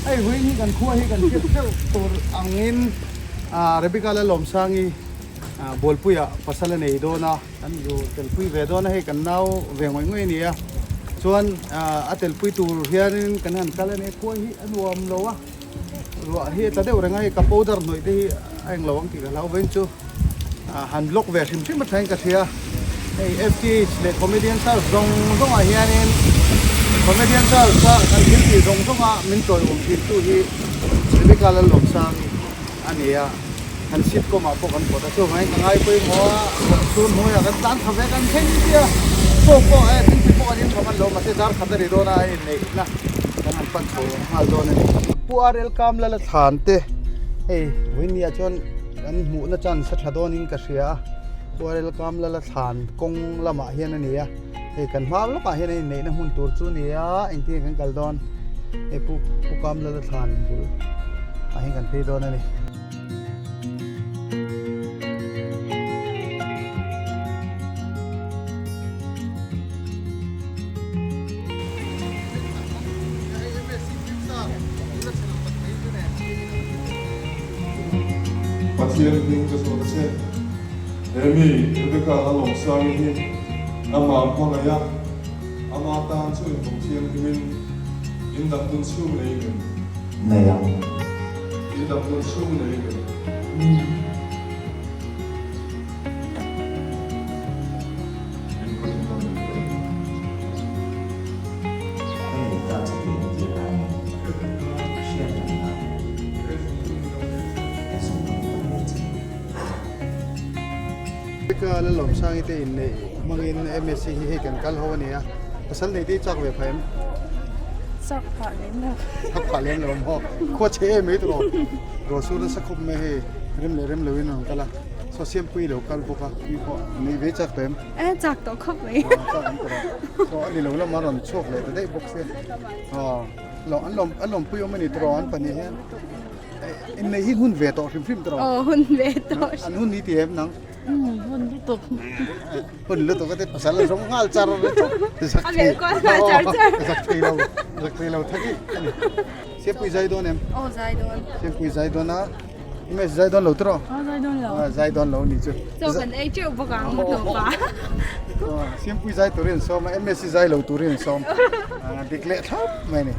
Hei huin hi kan khua hi kan hriat theuh tur angin Rebecca Lalawmsangi Bualpuiah pasal a nei dawn a, kan zu telpui ve dawn a, hei kan nau ve ngawih ngawih a ni a. Chuan a telpui tur hianin kan han kal a ni, khua hi a nuam lo a, ruah hi a tla deuh reng a, hei ka powder hnawih te hi a englo ang tih ka hlau vain chu han vlog ve hrim hrim athain ka hria. Hei FTH leh Comedian Search zawng zawngah hianin Comedian Search a kan thil tih zawng zawnga min tawiawm thin tu hi Rebecca Lalawmsangi a ni a, kan sitcom ah pawh kan pawt a, chuvangin ka ngai pawimawh a, ruah chhun hnuaiah kan tlan tha ve kan thleng tia, chaw pawh eh thingpui pawh kan in tha hman lo mahse dar khat a ri dawn a, a inneihna kan han pan chho nghal dawn a ni. Pu RL Kamlala thlan te hei vawinia chuan kan hmuhna chance a tha dawnin ka hria a, Pu RL Kamlala thlan kawng lamah hian a ni a, hei kan hma lawkah hian a inneihna hmun tur chu a ni a, engtin nge kan kal dawn hei Pu Pu Kamlala thlan bul ah hian kan phei dawn a ni. Pathian hming ka zawt a che. He mi Rebecca Lalawmsangi hi amah hmangaih a, ama tan chu invawng thianghlimin in dam dun chhung nei ngem? Nei ang. In dam dun chhung nei ngem? In kut in dam dun thei. Ka nei ta che tih an tir lai nge? Hriat reng nan. He zawng ka nei che. Ka Lalawmsangi te inneih hmangin MSc hi hei kan kal ho a ni a, pasal nei te hi chak ve phah em? Chak phah lem lo. Chak phah lem lo maw? Khua chhe em mai tawh. Rawhsur nasa khawp mai hei rem leh rem loin a rawn kal a, saw Siampuii lo kal bawk a, mi pawh nei ve chak tawh em? E chak tawh khawp mai. Chak an tawh a, saw a ni lo lama rawn chhuak leh ta daih bawk sia. Aw an lawm an lawmpui awm a ni tawh an pahnih hian. Innei hi hun ve tawh hrim hrim tawh. Aw hun ve tawh. An hun ni ti em nang? Hun lutuk. Hun lutuk a te pasal a zawng nghal char A melh kual nghal char char. Zak thei lo, zak thei lo thak i. Siampui zai dawn em? Aw zai dawn. Siampui zai dawn a. Image zai dawn lo tawh. Aw zai dawn lo. Zai dawn lo ni chu. Chaw kan ei teuh bawk ang tawpa. Siampui zai turin sawm a, MSc zai lo turin sawm. Dik leh thlap mai ni.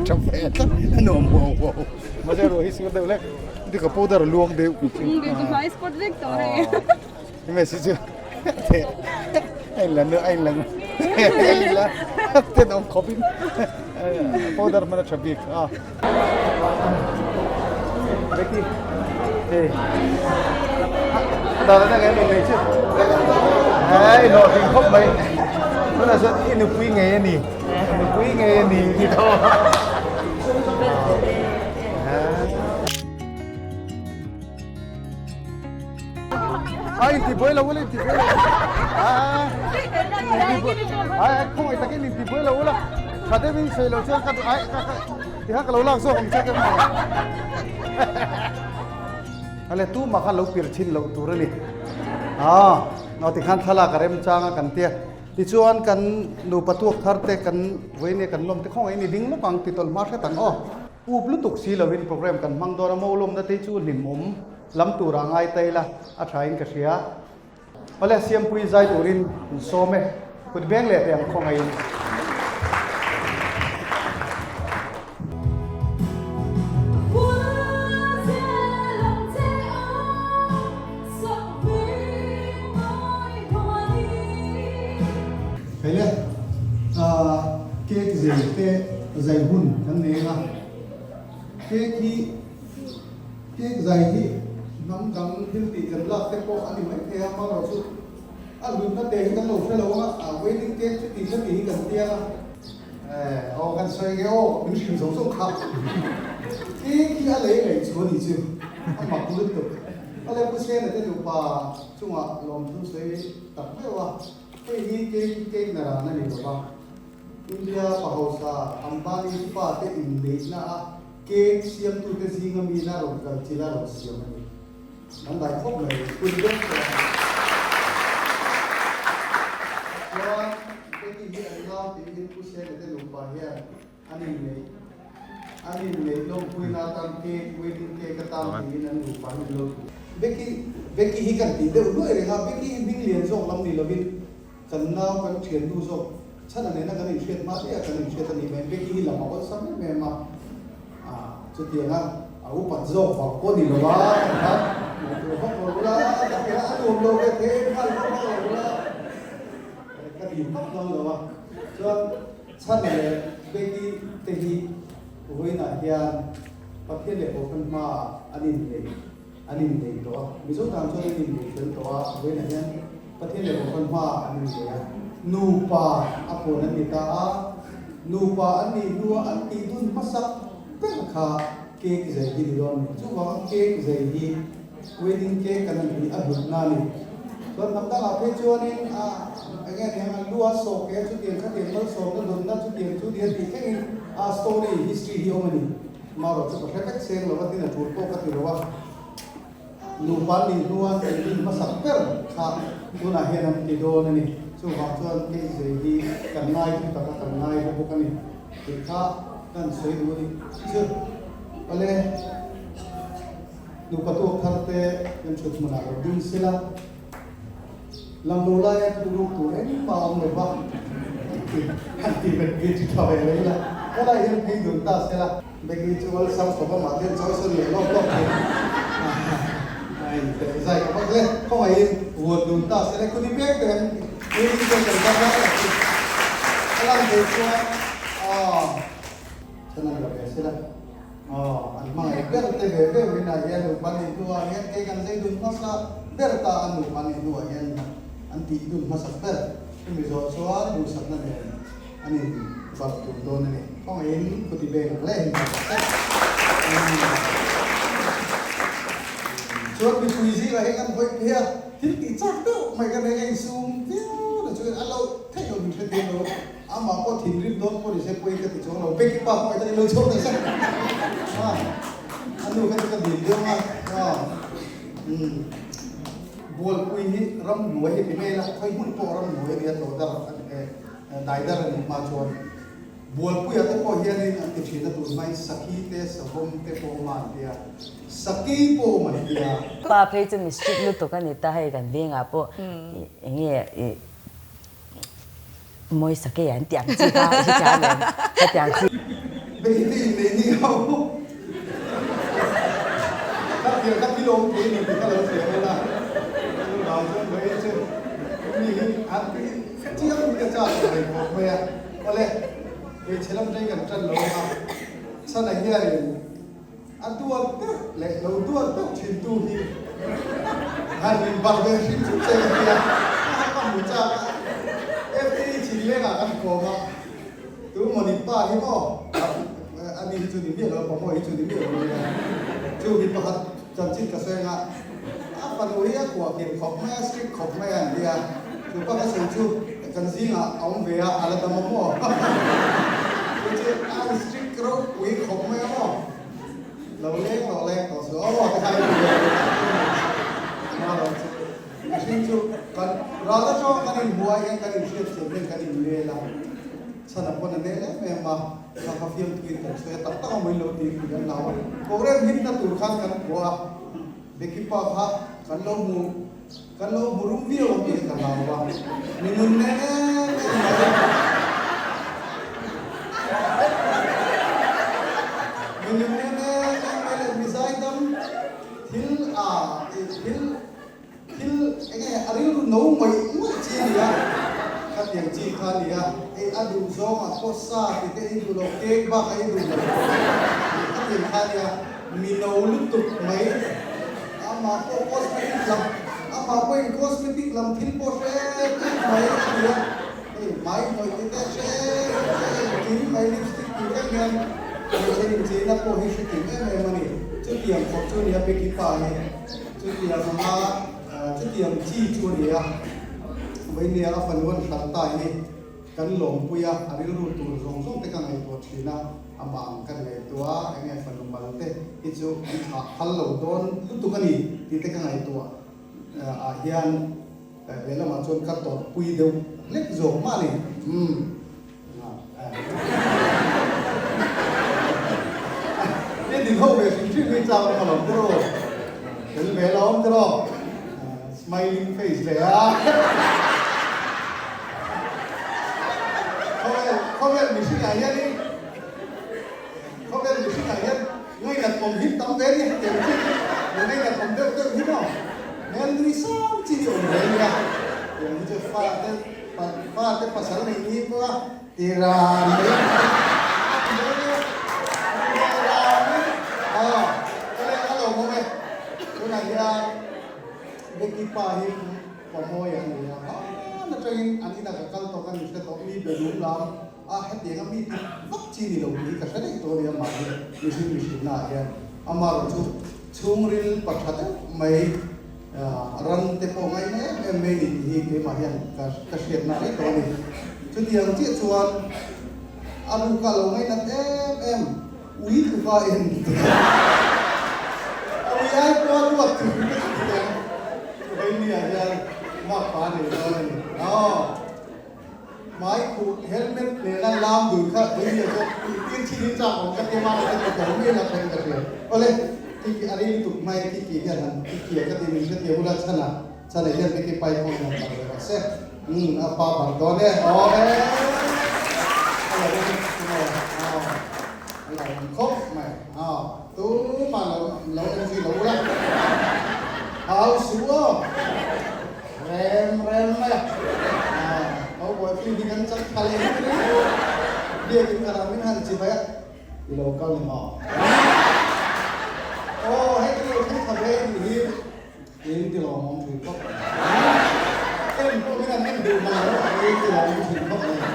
Tha ve thlap a nuam huau huau. Mahse ruah hi sur deuh hlek. Dik a powder luang deuh ku chu. Dik a hmai spot vek tawh hei. MSc chu a in la nu a in la nu a in la tenawm khawpin powder hman a tha bik a. Becky hey Dara na ngai nei chu Hey no thing khop mai Tuna chuan i nupui ngei ani nupui ngei ani ti tho Ai inti buai lo ula inti buai lo Ai không ai takin inti buai lo ula Tha deuhin sawi lo chuan ka ai ka ka Tiha ka lo lak zawk ang che ka Ale tu mah khan lo pir thin loh tur a ni. Ah, no tikhan thlalak a remchang a kan tia. Tichuan kan nupa tuak thar te kan vawiin nge kan lawm te khawngaih ni ding lawk ang ti tawlh hma hret ang aw. Up lutuk si lovin program kan hmang dawn a, mo lawmna te hi chu hlimawm lam turah ngai ta ila a tha in ka hria. Awle Siampui zai turin in sawm e, kut beng leh teh ang khawngaihin. Hei le, cake zei te zai hun kan nei anga, cake hi Cake zai hi hnam dang thil tih kan lak te pawh a ni mai thei a, amaherawhchu a hlutna te hi kan lo hre lo ang a, wedding cake chu tih kha tih hi kan tia a. Eh, aw kan sawi nge aw, min hrilh zo zawk kha. Cake hi a lei ngaih chu a nih chu, a mak lutuk. Awle Pu Sena te nupa chungah lawmthu sawi tak meuh a, hei hi cake hi cake na ran a ni lo va, India pa hausa Ambani fate inneihna a Cake siamtute zinga mi la rawn kal chi la rawn siam a ni. Kan dai khawp mai, hun deuh tawh a. Chuan Betty hi an nau tiin Pu Sele te nupa hian an inneih. An inneih lawmpuina atan cake, wedding cake atan tiin an nupa hi an lo duh. Becky, Becky hi kan tih deuh luai reng a, Becky hi hming lian zawk lam ni lovin kan nau kan thiannu zawk chhana nena kan inhriat hma daih a kan inhriat a nih mai. Becky hi lam a awlsam em em a, ah chutianga a upat zawk vang pawh ni lo a, kan kha ngaihtuah vak lo ula, ka ti a, a nuam lo ve thei nghal vak vak lo ula, ka ti vak dawn lo a, chuan. Chhana leh Becky te hi vawiinah hian Pathian leh Kohhran hmaah an inneih an inneih tawh a. Mizo tan chuan an inneih fel tawh a, vawiinah hian Pathian leh Kohhran hmaah an inneih a. Nupa a pawn an ni ta a, nupa an nih hnua an tih dun hmasak ber kha cake zai hi ni dawn a ni. Chuvanga cake zai hi Wedding cake kan han tih a hlutna a ni. Chuan hnam dangah phei chuanin a eng nge niang an lu a sawk e chutiang khatiang malsawmna dunna chutiang chu nia tih thlengin a story history hi awm a ni. Marawh chu ka hre vek seng lo a tin a tul pawh ka ti lo a. Nupa an nih hnuan engtin hmasak ber kha tunah hian an ti dawn a ni. Chuvang chuan cake zei hi kan ngai thu taka kan ngai bawk bawk a ni tih kha kan sawi duh a ni. Chu awle. Nupa tuak thar te kan thut hmunah lo ding sela, lang lo laia thu ruk tur engmah a awm lo va, an ti bet bik chu tha ve lei la, helai hian phei dun ta sela. Becky chu awlsam khawp a, mahni an chawi sawn leh lawk lawk thei a inteh zai ka vak hle. Khawngaihin vuan dun ta sela, kut i pek teh ang, wedding cake kan zar lai tak chu a lan theih chuan aw chhan an la ve sela. Aw, an hmangaih ber te ve ve winah hian nupa nih hnuah hian kei kan zei dun hmasa ber ta a, nupa nih hnuah hian an tih dun hmasak ber. Chumi zawh chuan duhsakna nen an in barh tur dawn a ni. Khawngaihin khuti beng ang leh hin tak tak. Chuan mipui zingah hian kan hawi phei a, thil tih chak deuh mai kan nei a insum viau na chuan a lo theih lo min hrethiam lo. Amah pawh thinrim dawn pawh ni se pawi ka ti chuang lo, Becky pa pawh hetah in lo chhuak daih sak a, a nu kha chu ka dil deuh a, umm Bualpui hi ramhnuai hi ti mai ila, khawi hmun pawh ramhnuai a nia tawh dar a ni e, dai dar a nih hma chuan Bualpuiah te pawh hianin an ti thin a, tun hmain Sakhi te Savawm te pawh awm a an tia, Sakei pawh awm an tia. Pa phei chu mi strict lutuk a ni ta, hei kan vengah pawh enge i. Mawi sakei an tih ang chi kha i hrethiam em? Hetiang chi. Becky te in nei ni ho. Ka thiam ka thil awm thei ni tih ka lo hria mai la. Chu vang chuan vawiin chu mi hi an chiang in ka chak mai khawp mai a. Awle, hmeichhe lam atangin kan tan lo a, chhan ah hianin A duat deuh leh lo duat deuh thin tu hi han in barh ve hrim hrim che ka tia, ka hmu chak a, FTE thin lengah kan kawm a, tu mawni pa hi maw a ni hi chu ni miah lo, pa maw hi chu ni miah lo nia, chu mi pakhat chanchin ka sawi anga a fanu hi a kuah kir khawp mai a, strict khawp mai a an tia, chu pa ka sawi chu kan zingah a awm ve a, a la dam a maw? Chu chu a strict ropui khawp mai a maw? Lo leng lo leng tawh suh aw ti khai ti ve a lo chu mihring chu kan ral atanga kan inhmuh ah hian kan inhriat thiam hian kan inmel a chhan a pawn a nel em em a kha kha fiamthuin kan sawi a tak tak a mawi lo tih kan hlau a program himna tur khan kan phuah a Becky pa kha kan lo hmu kan lo hmu rum viau ang tih ka hlau a mi nun nen em em mai mi nun nen em em mai leh mi zaidam thil a thil thil eng nge a rilru no ngawih ngawih chi a ni a khatiang chi kha a ni a ei a duh zawng a pawh sa tih te ei duh lo cake bak a ei duh lo khatiang kha a ni a. Mi no lutuk mai. Amah pawh cosmetic lam, amah pawhin cosmetic lam thil pawh hre em em mai a ni a. Hei hmai hnawih te te hre em em engkim mai lipstick tih vek hian hmeichhe incheina pawh hi hre kim em em a ni. Chutiang khawp chu a ni a Becky pa hi. Chutiang anga chutiang chi chu a ni a. Vawinia a fanu an hral ta hi. Kan lawmpui a, a rilru tur zawng zawng te ka ngaihtuah thin a, amah ang kan ngaihtuah a, enge fanu mal te hi chu an thlah phal lo dawn lutuk a ni tih te ka ngaihtuah ah hian lehlamah chuan ka tawrhpui deuh hlek zawk mah a ni. Umm. Ending ho ve hrim hrim hi chak awm alawm tiraw? Tel ve la awm tiraw? Smiling face leh a. Khawvel khawvel mihringah hianin khawvel mihringah hian ngainat awm hi tam ve nia hetiang chi hi ngainat awm deuh deuh hi maw hmel nui sang chi hi awm ve nia tiang hi chu fate fate pasal nei ni pawha Tiran mai a ti dawn e, Tiran mai a ka leh a lo mawm e, tunah hian Becky pa hi pa mawi a ni a, hman atangin an inah ka kal tawh ka ni hre tawh, mi be lum lam a hetiang a mi ti vak chi ni lo tih hi ka hre daih tawh a ni amah hi mihring mihrinna ah hian amaherawh chu chhungril pa tha deuh mai Ran te pawh ngaihna em em mai ni tih hi keimah hian ka hriatna rei tawh a ni. Chutiang chiah chuan a ruka lo ngaihnat em em ui tluka en tih a ui ai pawha ruat tih ka hre thei ang. Chuvainia hian makpa a nei dawn a ni. Aw. Hmai khuh helmet nena lam dun kha Vainia chuan tih tir chin hi chak awm ka ti a, mahse ka tawh mai la thleng ka hria. Awle, Kiki a rei lutuk mai, Kiki hian han ti kia ka ti min hrethiam ula chhana, chhana hian Kiki pai pawh in han bar ve rawh se. Umm, a pa bar dawn e, aw e, a lo awm maw, aw, a lo awm khawp mai, aw, tumah lo lo en zui lo ula, hau suh aw. Rem rem e. Ho buai pui hi kan chak tha leh hle mai. Biakin ka ram in han chi mai a, i lo kal ni maw? Aw hei ka lo thleng tha ve tih hi in ti lawmawm thin khawp mai. En pawh min an en duh mang lo a, in ti lawmawm thin khawp mai.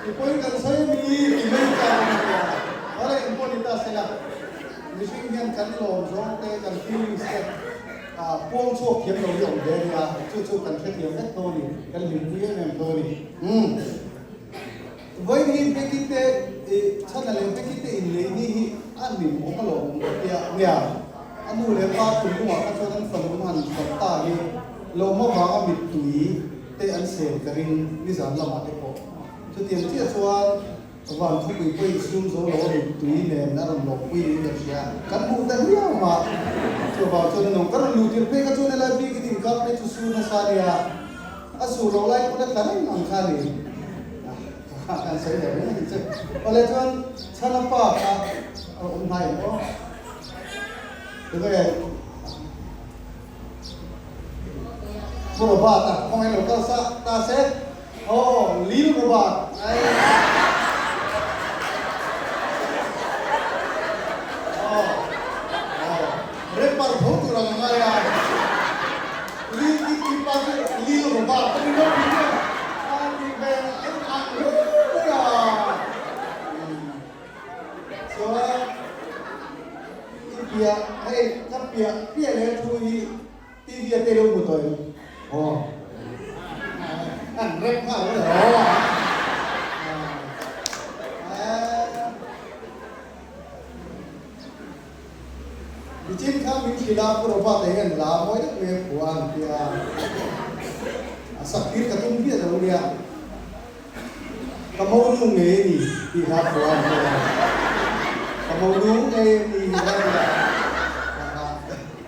I pawi kan sawi a mi ti mai ka awm a nia. Awle engpawh ni ta sela, mihring hian kan lawm zawng te, kan feelings te, Puang chhuak thiam lo hi awm ve a nia, chu chu kan hrethiam vek tho a ni, kan hlimpui em em tho a ni. Umm. Vawiin hi Becky te i chhana leh Becky te inlei ni hi a hlim awm alawm awm ka tia nia, a nu leh pa thinlungah kha chuan an fanu an han hralh ta hi lawm avanga mittui te an sen ka ring nizan lamah te pawh. Chutiang chiah chuan Van thupui pawh insum zo lo a mittui nen a rawn lawmpui niin ka hria. Kan hmuh ta hiau mah. Chuvang chuan a nung ka rawn luh tir phei kha chuan helai bik in inkar phei chu sur nasa a nia. A sur loh lai pawn a tla reng ang kha a ni. Kan sawi leh reng a ni che. Awle chuan Chhana pa kha a awm hnai em aw. Tunge Pu Robert a khawngaih lo kal sa ta se. Aw, Lil Robert ai. Aw, aw, rapper tho tur ang ngai a. Lil tih tih pa chu Lil Robert a ni lo tih chu a tih ve en ang hle mai a. Chuan i piah hei ka piah piah leh thu hi TV a te lo hmu tawh em? Aw. An rep nghal lo aw. Nichin kha min hrilh a, Pu Robert-a hian la mawi deuh mai a khua an tia. A sak tir ka tum viah lo nia. Ka monu ngei a ni tih hla khua an tia. Ka monu ngei a ni hi a tia.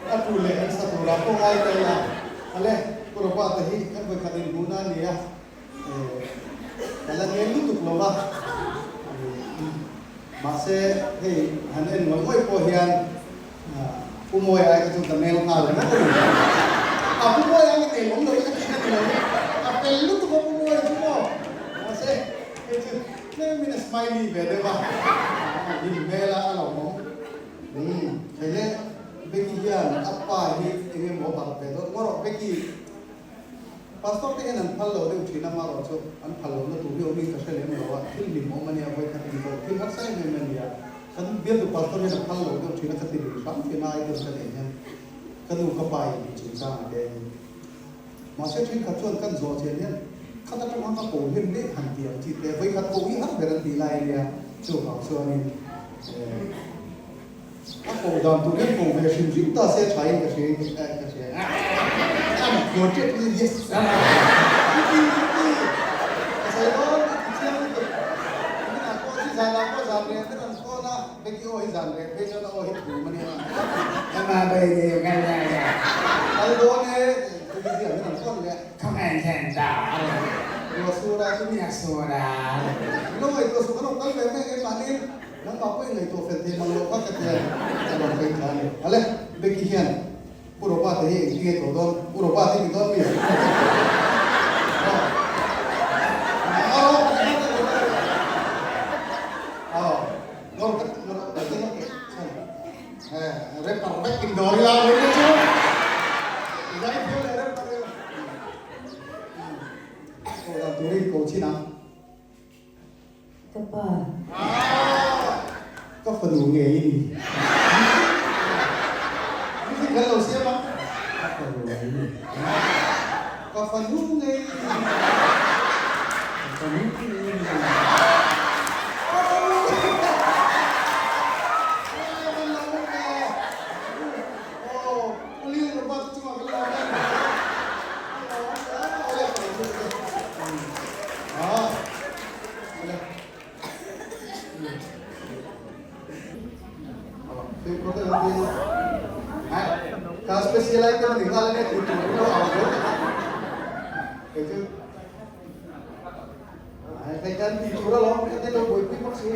A tu leh an sa turah pawh ngai ta ila, ale Pu Robert-a hi kan vawikhat inhmuhna a ni a, ka la ngen lutuk lo va, mahse hei han en ngawih ngawih pawh hian Pu Mawia ai kha chuan ka nel nghal ringawt a ni. A Pu Mawia ang i nel awm lo hi ka tihna ni lo hi, a fel lutuk a Pu Mawia chu maw, mahse hei chu tlem in a smiley ve deuh a, a hlim hmel a, a lo awm. Umm, thei le. Becky hian a pa hi eng emaw a barh ve dawt maw rawh Becky? Pastor te hian an phal lo deuh thin a marawh chu an phal lohna tur hi awmin ka hre lem lo a, thil hlim awm a nia vawikhat in pawh thil harsa em em a nia. Kan bialtu pastor hian a phal lo deuh thin a ka ti lui hram thin a idol ka neih hian ka nu ka pa in tih chungchang ah te mahse thenkhat chuan kan zawh chian hian khat atanga ka ko hian leh han ti ang chi te vawikhat ko hi har ber an tih lai a nia chuvang chuanin A ko dan tur hian ko ve hrim hrim ta se tha in ka hria in ka hria a ni dawr tep hi yes i ti i ti ka sawi dawn i ti chiang lutuk nimin ah pawh chi zan ah pawh zan reh te rawn phone a. Becky aw hi zan reh phei chuan a aw hi thum a nia. Ama bei deuh ka la la. Kal dawn e, Becky hi an han phone leh. Khawngaihin thlen ta. Ruah sur a. Ruah sur a. Lo ngaihtuah suh kan rawn kal ve mek keimahni nangmah pawh i ngaihtuah fel thei mang loh kha ka tia ka rawn phei thla a ni. Ale, Becky hian Pu Robert hi engtin nge tawh dawn? Pu Robert hi ni dawn mi? Ka pa. Ka fanu ngei i ni. Music kan lo siam a. Ka fanu ngei i ni. Ka fanu ngei i ni. Ka fanu ngei i ni. Ka fanu ngei i ni. Kan lo awm ve. Aw, Pu Lil Robert chungah kan lo awm e. Ka special item ni nghal ania tih tur lo ang zo tak a kei chu hei kan tih tur alawm kan lo buaipui bawk si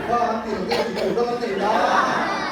kha an tih loh te tih tur dang an nei la.